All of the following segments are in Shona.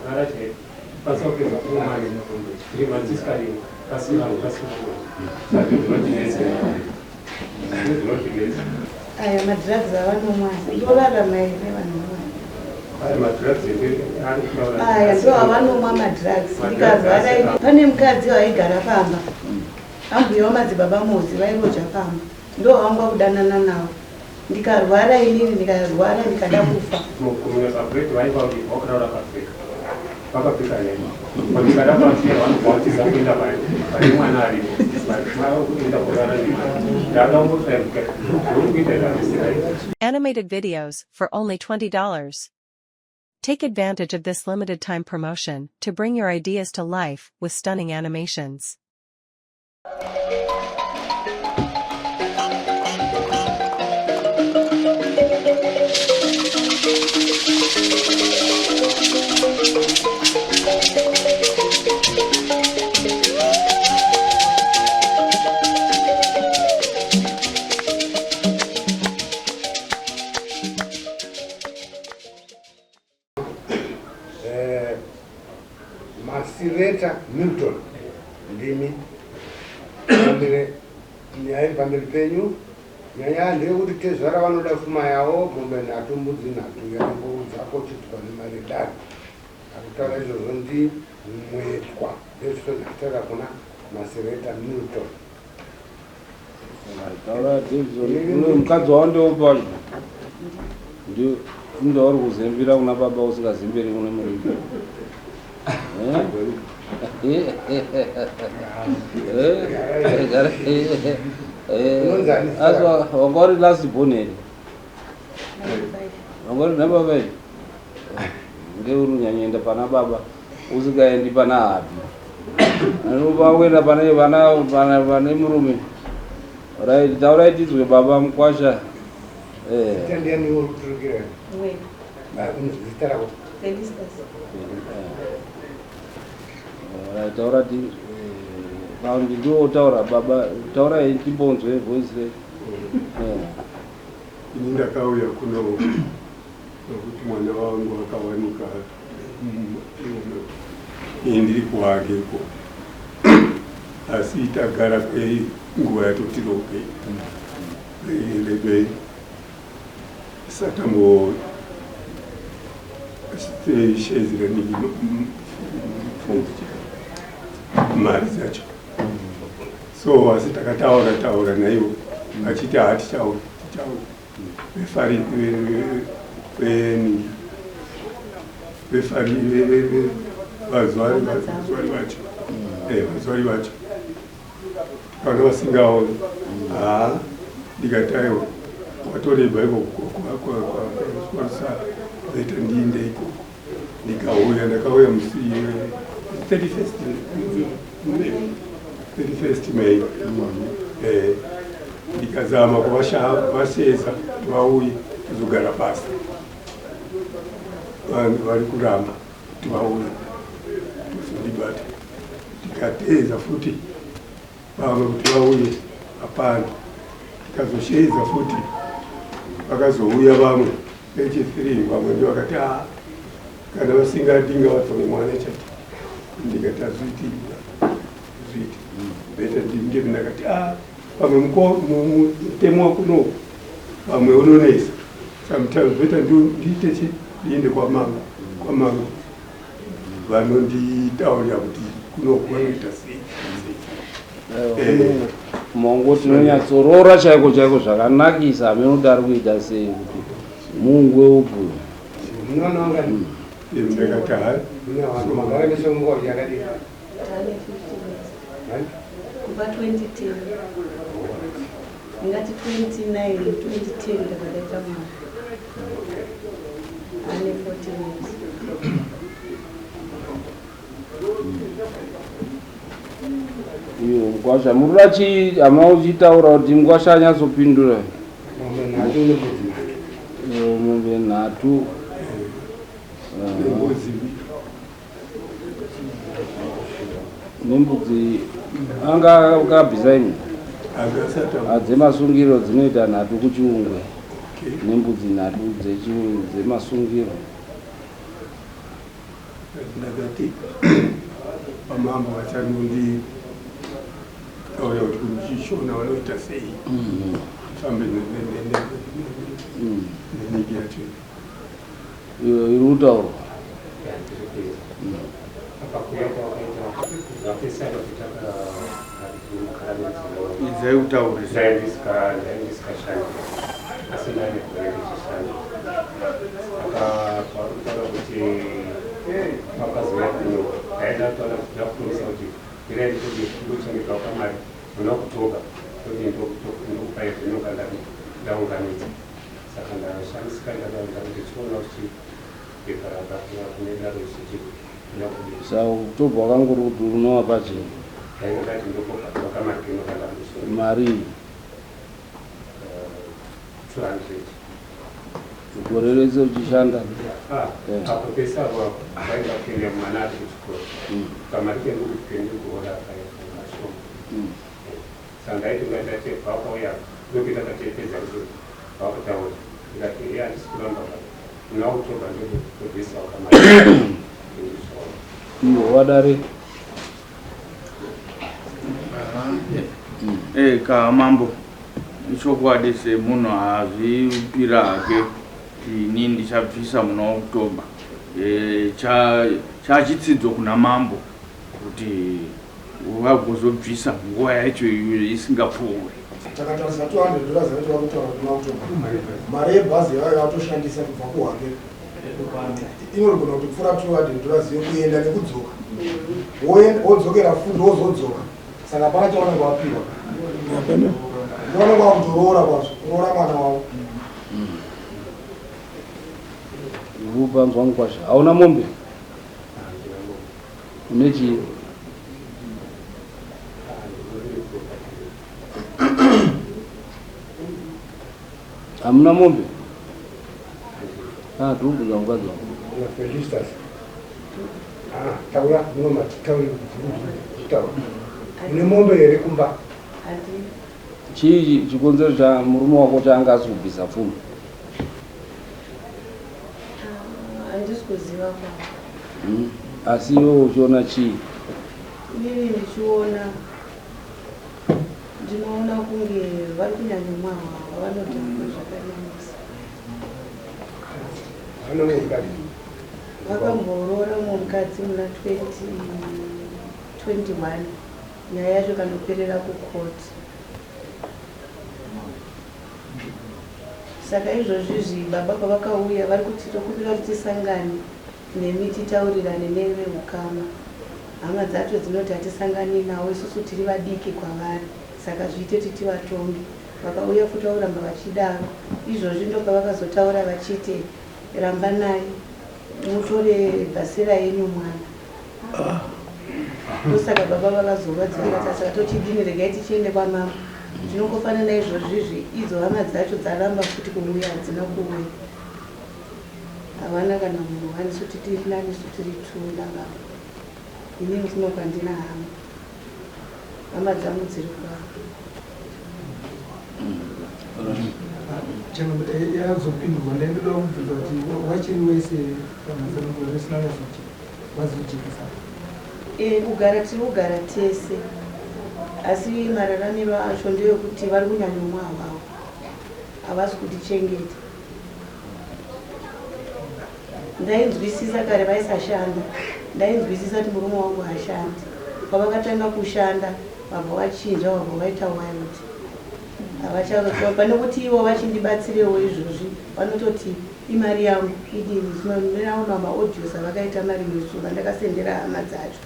Pakurara chaipo kwanisa kupedza kumari 3 months isikarimwa pasina pasina. Saka zvinotinetsera, zvinotinetsa. Aya madrugs avanomwa, ndorarama here vanomwa? Aya madrugs ari kutaura. Aya ndo avanomwa madrugs. Ndikarwara ini, pane mukadzi waigara pamba, ambuya wamadzibaba Mozi, vairoja pamba, ndo vanga kudanana navo. Ndikarwara inini, ndikarwara ndikada kufa. Kumunasabret vaiva vakurara vakapfeka, vakapfeka hembe. Ndikada kuvateera, vanobva vatiza kuenda pane mwana aripo, kuenda kurara nemwana. Ndada kungotaika zvori kuita zvazvisirai. Animated videos for only $20. Take advantage of this limited time promotion to bring your ideas to life with stunning animations. Masireta Milton, ndimi pamberi, nyaya iri pamberi penyu. Nyaya ndeyekuti tezvara vanoda pfuma yavo, mombe nhatu, mbudzi nhatu, yanongodzako chitwa nemari dare. Akutaura izvozvo ndi Mwetwa Davidson, achitaura kuna Masireta Milton. Taura, Davidson. Mukadzi wavo ndeupi wacho? Ndauri kuzembera kuna baba, usingazemberi kune murume. Eh? Eh? Unonzani? Asi wanga uri last born here? Wanga uri number five. Ngeuri unyanyoenda pana baba, usingaendi pana hapi. Anopa kuenda pane vana pane murume. Right, taurai tizwe, baba mukwasha. Zita ndiani uri kuturikira? Zita rako? Felistas. Right, taura ti kaundi ndiwo taura baba, taurai timbonzwe voice re. Ini ndakauya kuno nokuti mwana wangu akawanika. Ini ndiri kuwake iko, asi tagara kwenguva yatotiroke rebei satambo shedzera mari dzacho. So asi takataura taura naivo, vachiti ha, tichauya, tichauya. Vefari veni vefari vazvari vacho, vazvari vacho kana vasingaoni. Ha, ndikati aiwa, watoreba iko kwarusara, ndiinde ikoko. Ndikauya, ndakauya musi 31st May, 31st May. Ndikazama kuvasheza kuti vauye kuzogara pasi. Vanhu vari kuramba kuti vauye kuzondibata. Ndikateedza futi vamwe kuti vauye, hapana. Ndikazosheedza futi, vakazouya vamwe vechi3. Vamwe ndo vakati a, kana vasingadi ngavatore mwana chete. Ndikati hazviiti, zviiti, better ndinge. Ndakati a, pamwe mutemo wakunoku pamwe unonetsa sometimes, better ndiite chi ndiende kwamambo, kwamambo vanonditaurira kuti kunoku vanoita sei sei. Mongo tinonyatsorora chaiko chaiko zvakanakisa. Hamene kuti ari kuita sei kuti mungwe upi. Munoona ungani? Ndakati hai. Mune vanhu magara mese nguva yakadii? Tane 15 years. Kubva 2010, ndingati 29, 2010 ndabva ndaita mwana ane 14 years. Iyo mukwasha murikuda chii? Hama uchitaura kuti mukwasha anyatsopindura. Mombe nhatu nembudzi nhatu. Iyo mombe nhatu. Nembudzi. Nembudzi anga akabvisa imi? Angasati. Dzemasungiro dzinoita nhatu kuchiungwe, nembudzi nhatu dzemasungiro. Ndakati vamambo vachanondi taura kuti kuchishona vanoita sei fambe neniki yacho iyo iri kutaurwa. Idzai kutaurisa. Ndaisikashandi asi ndane gore ndichishanda saka pauri kuti vakazouya kuno ndaida kutaura ndakutomisa kuti irai kuti ndochengetwa kamari muna kutoka kuti ndokupai zvinoka ndaunganidza saka ndashamisika ndakaenda ndichiona kuti bepa rakapiwa kune daro richiti kuda kudii. Saka October wakangori kuti unovapa chii? Ndainge ndati ndokobhadhara kamari kenoka ndakuchengeta. Marii? 200. Gore rese uchishanda? Ah, apo pese apo vainga kuenda mwana ari kuchikoro. Kamari kengu kuhora kashoma. Saka ndaiti ndati vakauya ndokuita tatepedza kuti vakutaura ndikati iye handisi kuramba ba muna October ndokubvisawo kamari. Iwe wadare. Eh, ka mambo ichokwadi semunhu azvipira hake ini ndichabvisa muna October eh, cha chachitsidzo kuna mambo kuti vagozobvisa nguva yacho iyoyo isingapfuuri. Takatarisa 200 dollars yacho vakutaura kuna October. Mari yebhazi yayo yatoshandisa kubva kuHwange inogona kutopfuura 200 dollars yekuenda nekudzoka. Wodzokera futi wozodzoka. Saka hapana chavanenge vapiwa. Ndovanenge vakutoroora kwazvo, kuroora mwana wavo. Upanzwa mukwasha. Hauna mombe? Une chii? Hamuna mombe? Ah, tiri kubvunza mukadzi wangu. Kuna Felistas. Ah, taura munoma tauri kutaura. Une mombe here kumba? Chii chikonzero cha murume wako chaanga asi kubvisa pfuma? Handisi kuziva baba. Asi iwe uchiona chii? Inini ndichiona ndinoona kunge vari kunyanyomwa hwahwa, vanodhakwa zvakanyanyisa. Vane mukadzi. Vakamboroora mumwe mukadzi muna 2021 nyaya yacho ikanoperera kukoti. Saka izvozvizvi baba pavakauya vari kuti tokumbira kuti tisangane nemi titaurirane neveukama. Hama dzacho dzinoti hatisangani navo isusu tiri vadiki kwavari saka zviite kuti tivatonge. Vakauya futi vakuramba vachidaro. Izvozvi ndopavakazotaura vachiti rambanai mutore bhasera yenyu mwana. Ndosaka baba vakazorwadziwa vakati saka tochidini regai tichiende kwamambo. Zvinongofanana izvozvizvi idzo hama dzacho dzaramba futi kuuya hadzina kuuya. Havana kana munhu wani isu tiri nani isu tiri two nababa. Inini kuno kwandina hama. Hama dzangu dziri kwavo. Yazopindurwa ndaindoda kubvunza kuti wachiri wese pamazango risina vazojekesa. Kugara tiri kugara tese asi mararamiro acho ndeyekuti vari kunyanyomwa hwavo havasi kutichengeta. Ndainzwisisa kare vaisashanda, ndainzwisisa kuti murume wangu haashandi. Pavakatanga kushanda vabva vachinja vabva vaita wild. Havacha pane kuti ivo vachindibatsirewo izvozvi vanototi imari yangu idini. Ndinaona maaudios avakaita mari zuva ndakasendera hama dzacho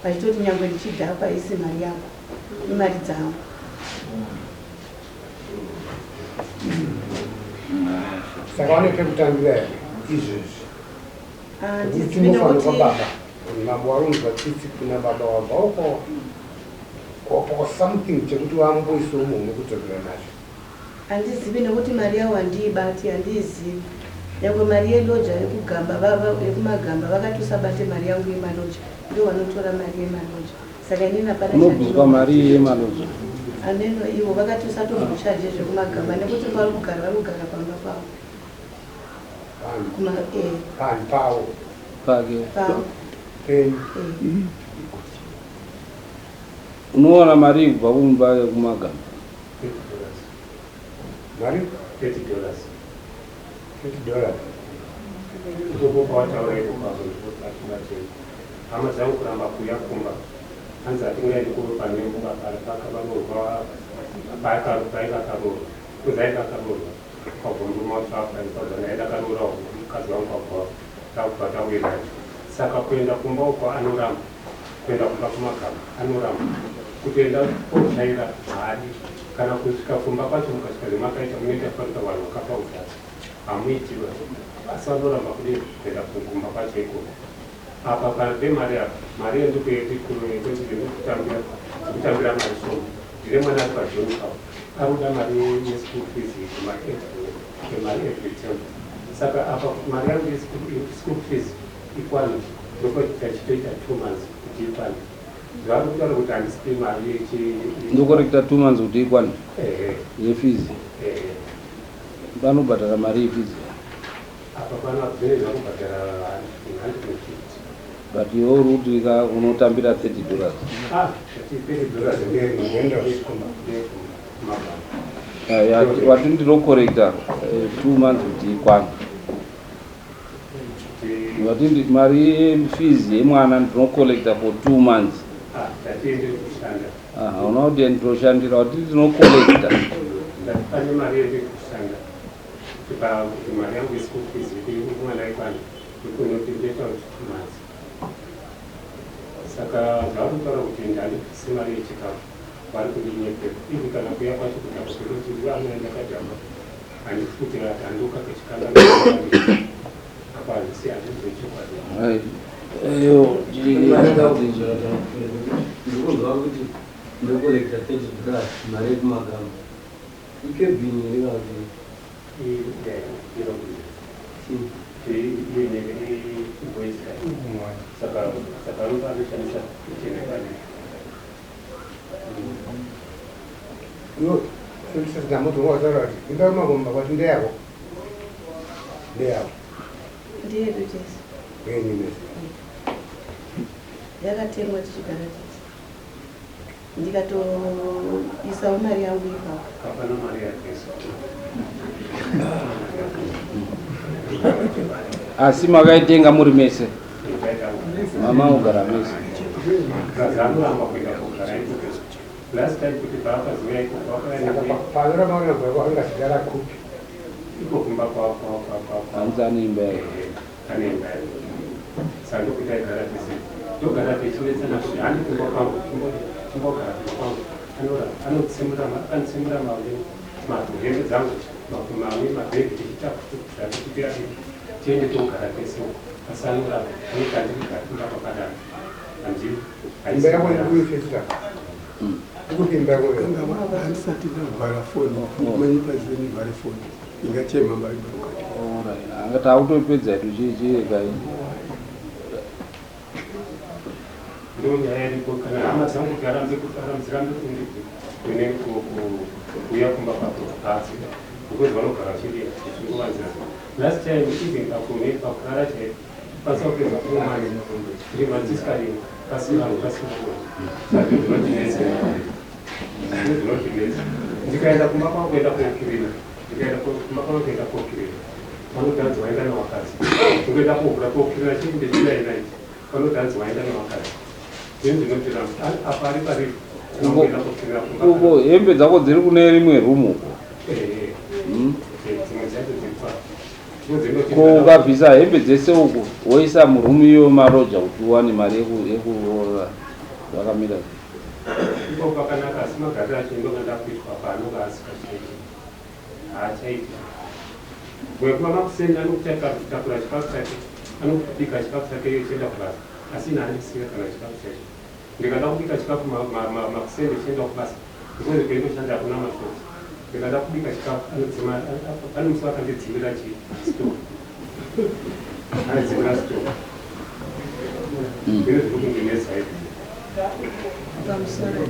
vachitoti nyangwe ndichidhakwa isi mari yako imari dzangu. Saka vane pekutangira here izvezvi? Handizivi Tinofanira nekuti kwababa. Mambo warunzwa tsitsi kuna baba wabva uko kopo something chekuti vamboisewo muhomwe kudzokera nacho. Handizivi nekuti mari yavo handiibati, handiizivi. Nyangwe mari yeloja yekugamba yekumagamba vakati usabate mari yangu yemaloja, ndivo vanotora mari yemaloja. Saka inini hapana Unobviswa mari yemaloja. Aneno ivo vakati usatombochaje zvekumagamba nekuti vari kugara vari kugara pamba pavo. Panhu pavo. Pake. Pavo. Penyu. Unowana mari kubva kumba yekumagamba? Mari? $30. $30. Ikoko kwawataura ikoko atingatei hama dzangu kuramba kuuya kumba, hanzi hatingaendi pane kumba pakaroorwa, paiva akaroorwa, kuzi aiva akaroorwa kwabva murume wacho afa, naye ndakaroora mukadzi wangu kwabva takubva tawirirana. Saka kuenda kumba uko anoramba, kuenda kumba kumagamba anoramba, kutoenda kotsvaira haadi, kana kusvika kumba kwacho. Mukasvika zvemakaita munoita fanika vanhu vakapa udhaka hamuitiwa, asi vanoramba kudii kuenda kumba kwacho ikoko. Apa pemari apa, mari yendikutambira mari shoma. Ndine mwana ari paJohn Paul, ari kuda mari yeschool fees, mari every term. Saka apa kuti mari yangu yeschool fees ikwane, ndokuti 2 months kuti ikwane. Zvaari kutaura kuti handisipi mari. Ndokorekta 2 months kuti ikwane yefees? Vanobhadhara mari yefees? Apa pana zvine zvakubhadhara 150. But iwe uri kuti ka unotambira $30. Ah, $30. Ndeyemagamba. Wati ndinokorekta 2 months kuti ikwane. Wati mari yefees yemwana ndinocollecta for 2 months. Tatiende kushanda. Hauna kuti ndinoshandira, wati ndinocollecta. Ndati pane mari yendiri kushanda kuti mari yangu yeschool fees mwana ikwane, ikunoti ndoita kuti 2 months. Saka zvavari kutaura kuti ndandibvisi mari yechikafu, vari kundinyepera. Ivi kana kuya kwacho kudhakwa kwekuti anoenda kadhakwa, handisi kuti handoka kechikanda apa, handisi, handisi zvechokwadi. Ndikunzwa kuti ndocollecta $30 mari yekumagamba, ikebhini here kana kuti? Saka anoshandisa kitchen pane. Iwo dambudziko wataura kuti imba yemagomba kwati ndeyako, ndeyako? Ndeyedu tese. Yenyu mese? Yakatengwa tichigara tese, ndikatoisawo mari yangu ipapo. Hapana mari yajesu. Asi makaitenga muri mese, mama ugara mese? Anoramba kuenda kugara ikoko. Last time kuti paakazouya ikoko akauya. Panoramba kuenda angasigara kupi? Iko kumba. Hanzi ane imba yake. Ane imba yake, saka ndokuti aigara tese, ndogara tichinetsana kuti handi kumba kwangu, timbogara kumba kwangu. Anotsimura hembe dzangu, mamwe mabhegi, tichitakura tichiti tiende togara tese uko, asi anoramba, anoti handigari kumba kwakadaro. Imba yako ikuifesita ikupi imba yako? Handisati ndavhara foni, manyipa nivhare foni ingachema mari mukati. Anga takutopedza tuchichirekai. Ndo nyaya iripo. Kana hama dzangu dzirambe kune kuuya kumba kwako pasi because vanogara vachidi vachingovanzira. Last time even pakune pakurara chaipo kwanisa kupedza 4 months, 3 months isikarimo, pasina vanhu, pasina munhu. Saka zvinondinetsa, zvinondinetsa. Ndikaenda kumba kwangu kuenda kokirina, ndikaenda kumba kwangu kuenda kokirina, vanoti hanzi waenda nevakadzi. Ndikuenda kovhura kokirina chii ndechidainaiti, vanoti hanzi waenda nevakadzi. Zvinhu zvinotiramba apa ari paripo tinokuenda kokirina kumba. Uko hembe dzako dziri kune rimwe rumu uko? Ehe. Dzimwe dzacho dziri pa Ko ukabvisa hembe dzese uko woisa murumu iyo maroja kuti uwane mari yekuroora, zvakamira sei? Iko kwakanaka, asi magariro acho ndonga ndakuitwa paanonga asikachaiti, haachaiti. Wekuva makuseni anokutakura chikafu chake, anokubika chikafu chake chienda kubasa, asi ina handisiya kana chikafu chacho. Ndikada kubika chikafu makuseni chienda kubasa, because kuendoshanda hakuna mashops. Ndikada kubika chikafu anodzima. Pane musi wakandidzimira chistove, anodzimira stove. Zvino zviri kundinetsa izvi. Pamusoro,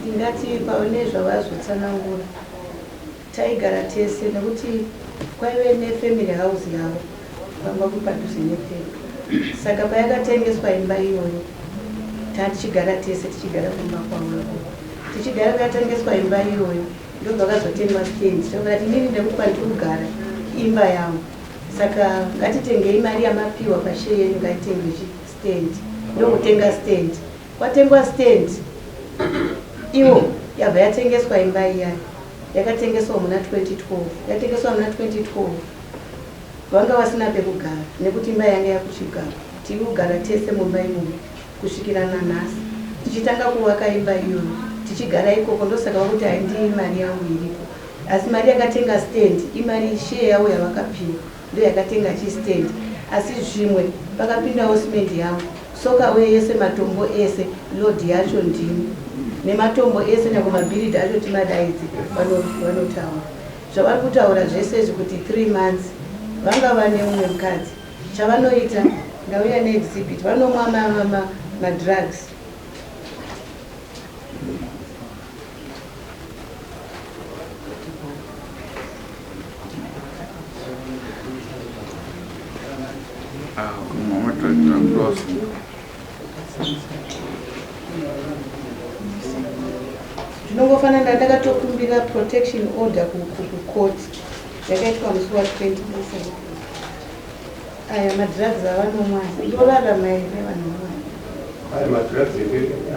ndingati paone zvavazotsanangura, taigara tese nekuti kwaive nefamily house yavo kwanga kuri padhuze nepedu. Saka payakatengeswa imba iyoyo, tatichigara tese, tichigara kumba kwavo, tichigara. Pakatengeswa imba iyoyo, ndopakazotengwa stand. Tokati inini nekuti kwandiri kugara imba yangu, saka ngatitengei mari yamapiwa pashare yenyu, ngaitengwe stand. Ndokutenga stand. Kwatengwa stand, iwo yabva yatengeswa imba iyayo. Yakatengeswa muna 2012. Yatengeswa muna 2012, vanga vasina pekugara nekuti imba yanga yakuchigara. Tiri kugara tese mumba imomo kusvikira nanhasi, tichitanga kuvaka imba iyoyo, tichigara ikoko. Ndosaka vakuti handii mari yangu iripo, asi mari yakatenga stand imari share yavo yavakapiwa, ndo yakatenga chistand. Asi zvimwe pakapindawo simendi yangu, soakaway yese, matombo ese, load yacho ndini nematombo ese, nyange mabhiridhi acho timadaidzi. Vanotaura zvavari kutaura zvese izvi kuti 3 months vanga vane umwe mukadzi. Chavanoita, ndauya neexhibit, vanomwa madrugs. Ah, kumwa madrugs akutoasunga. Zvinongofanana, ndakatokumbira protection order kucourt, yakaitwa musi wa20. Aya madrugs avanomwa, ndorarama here vanomwa? Aya madrugs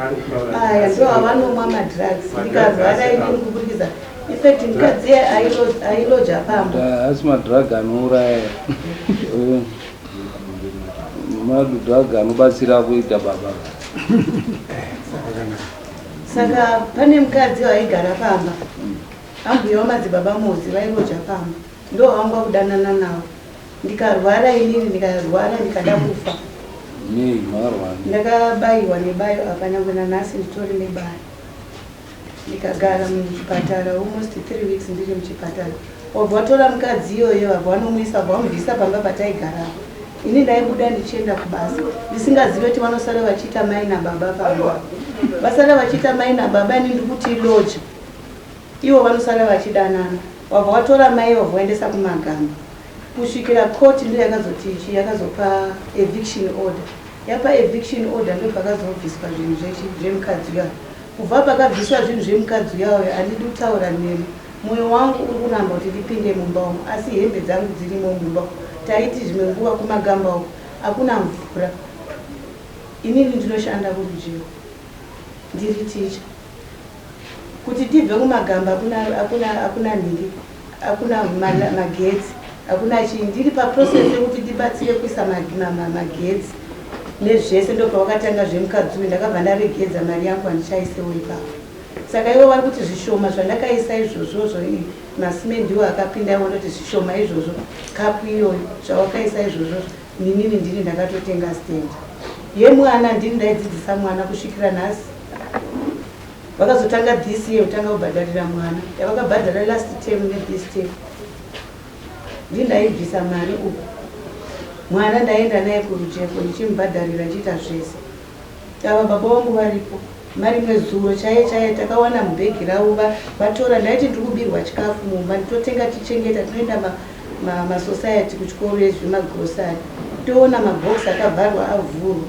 ari kutaura. Aya ndo avanomwa madrugs. Ndikarwara inini kuburikidza, in fact mukadzi ailoja pamba. Asi madrug anouraya, madrug anobatsira kuita baba. Saka pane mukadzi waigara pamba, ambuya wamadzibaba Mozi, vairoja pamba, ndo vanga kudanana navo. Ndikarwara inini, ndikarwara ndikada kufa. Nei makarwara? Ndakabayiwa nebayo apa, nyangwe nanhasi nditori nebayo. Ndikagara muchipatara almost 3 weeks ndiri muchipatara. Wabva watora mukadzi iyoyo, wabva wanomuisa, wabva wamubvisa pamba pataigara. Ini ndaibuda ndichienda kubasa ndisingazivi kuti vanosara vachiita mai nababa pamba. Vasara vachiita mai nababa, ini ndikuti loja, ivo vanosara vachidanana. Wabva watora mai, wabva waendesa kumagamba, kusvikira koti ndo yakazoti ichi yakazopa eviction order. Yapa eviction order, ndo pakazobviswa zvinhu zvemukadzi uyayo. Kubva pakabviswa zvinhu zvemukadzi uyayo, handidi kutaura nemi, mwoyo wangu uri kuramba kuti ndipinde mumba umu, asi hembe dzangu dzirimo mumba umu. Taiti zvimwe nguva kumagamba uku hakuna mvura. Inini ndinoshanda kuRujeko, ndiri ticha. Kuti tibve kumagamba hakuna nhingi, hakuna magetsi, hakuna chii. Ndiri paprocess yekuti ndibatsire kuisa magetsi nezvese. Ndopavakatanga zvemukadzi uyu, ndakabva ndaregedza mari yangu, handichaisewo ipapo. Saka ivo vari kuti zvishoma zvandakaisa izvozvozvo, masimendiwo akapinda, ivo ndoti zvishoma izvozvo, kapu iyoyo zvawakaisa izvozvozvo. Ninini ndini ndakatotenga stand yemwana, ndini ndaidzidzisa mwana kusvikira nhasi. Vakazotanga this year kutanga kubhadharira mwana, yavakabhadhara last term nethis term, ndini ndaibvisa mari uku. Mwana ndaenda naye kuRujeko ndichimubhadharira, ndichiita zvese. Ava baba vangu varipo. Marimwe zuro chaiye chaiye takawana mubhegi ravo vatora. Ndaiti ndiri kubirwa chikafu mumba, nditotenga tichengeta, tinoenda masociety kuchikoro ezvemagrosari, toona mabhokisi akavharwa avhurwa.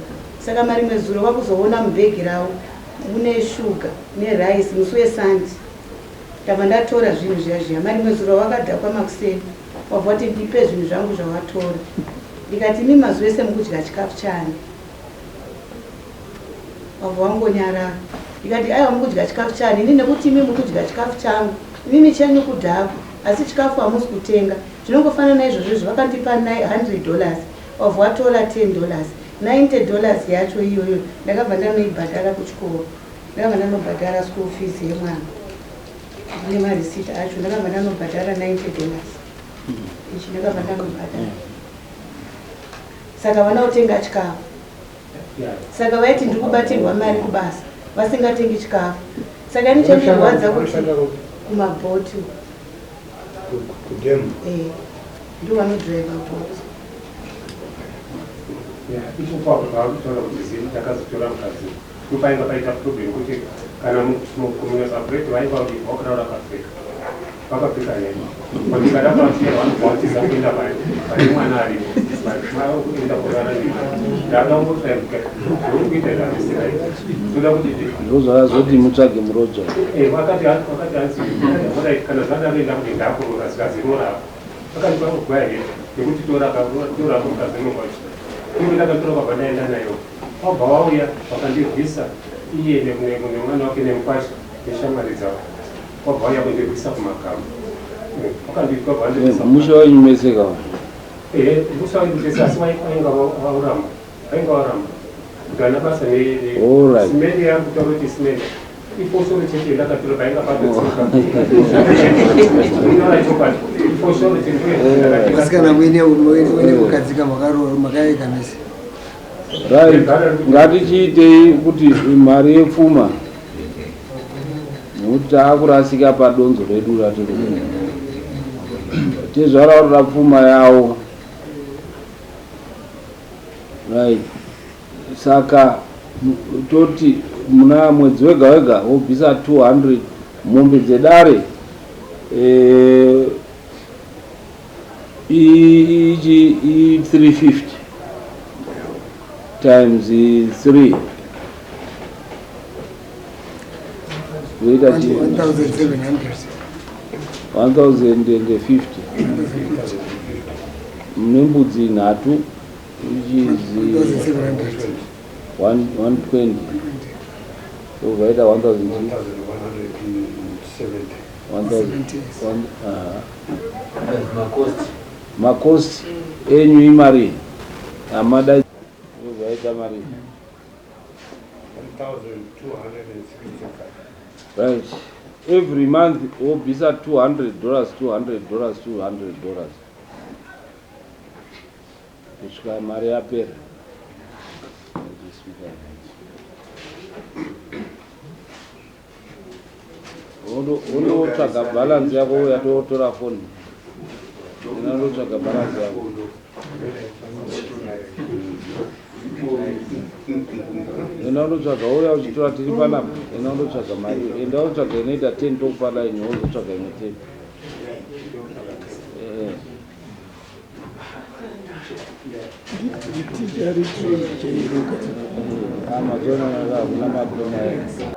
Saka marimwe zuro vakuzoona mubhegi ravo mune shuga neraisi musi weSunday. Ndabva ndatora zvinhu zviya zviya. Marimwe zuro wakadhakwa makuseni, wabva wati, "Ndipe zvinhu zvangu zvawatora." Ndikati, "Imi mazuva ese mukudya chikafu chani?" Wabva wangonyarara. Ndikati, "Aiwa, mukudya chikafu chani ini? Nekuti imi mukudya chikafu changu, imimi chenyu kudhakwa, asi chikafu hamusi kutenga." Zvinongofanana naizvozvo izvo vakandipa $100, wabva watora $10, $90 yacho iyoyo ndakabva ndanoibhadhara kuchikoro. Ndakabva ndanobhadhara school fees yemwana nemarisiti acho. Ndakabva ndanobhadhara $90 ichi, ndakabva ndanobhadhara. Saka vana kutenga chikafu, saka vaiti ndiri kubatirwa mari kubasa, vasingatengi chikafu. Saka ini chandirwadza kuti kumabhoti. Kudhemu? Eh, ndo vanodhiraivha bhoti. Ipopo apo paakutaura kuti zini takazotora mukadzi, ndopainga paita problem kuti kana mukunyasabredi vainga kuti vakurara pakapfeka. Vakapika nhema. Pandikada kuvateera vanobva vatiza kuenda pane mwana aripo. Vakuenda kurara nemwana. Ndada kungotsvaika zviri kuita izvi hazvisi right. Toda kuti Ndozvakazoti mutsvage muroja. Eh, vakati vakati hanzi alright kana zvadaro enda kuti ndakuroora zikaziroora apa. Vakandipa go ahead yekuti tora tora mukadzi unonga uchida. Ivo ndakatora kwabva ndaenda nayo. Wabva wauya vakandirwisa iye nemwana wake nemukwasha neshamwari dzavo. Wabva wauya kundirwisa kumagamba. Wakandibva wandirwisa. Musha wenyu mese ka? Eh, musha wenyu mese asi vainga vauramba. Vainga varamba. Kuti ana basa ne Alright. simende yangu kutaura kuti simende. Ifoshoro chete ndakatora painga patotsuka. Inoona chokwadi. Ifoshoro chete ndakatora. Asikana muine muine mukadzika makaroora makaeka mese. Right, ngatichiitei kuti mari yepfuma nekuti taakurasika padonzo redu ratiri kuita. Tezvara varikuda pfuma yavo. Right, saka toti muna mwedzi wega wega wobvisa 200 mombe dzedare eh, ichi i 350 times 3 zvoita chi 1700. 1050 nembudzi nhatu which is 1700. 120 so vaita 1000 1170. 1000 aha. Makosti. Makosti enyu imari amada vaita mari 1265. Right, every month wobvisa $200, $200, $200 kusvika mari yapera. Undotsvaga balance yako uya totora foni inandotsvaga balance yako. Enda undotsvaga uya uchitora tiri panapa. Enda undotsvaga mari, enda undotsvaga inoita 10 tokupa line wozotsvaga imwe 10. Eh. Tichari chairo. Ah, mazuva ano hakuna madhona.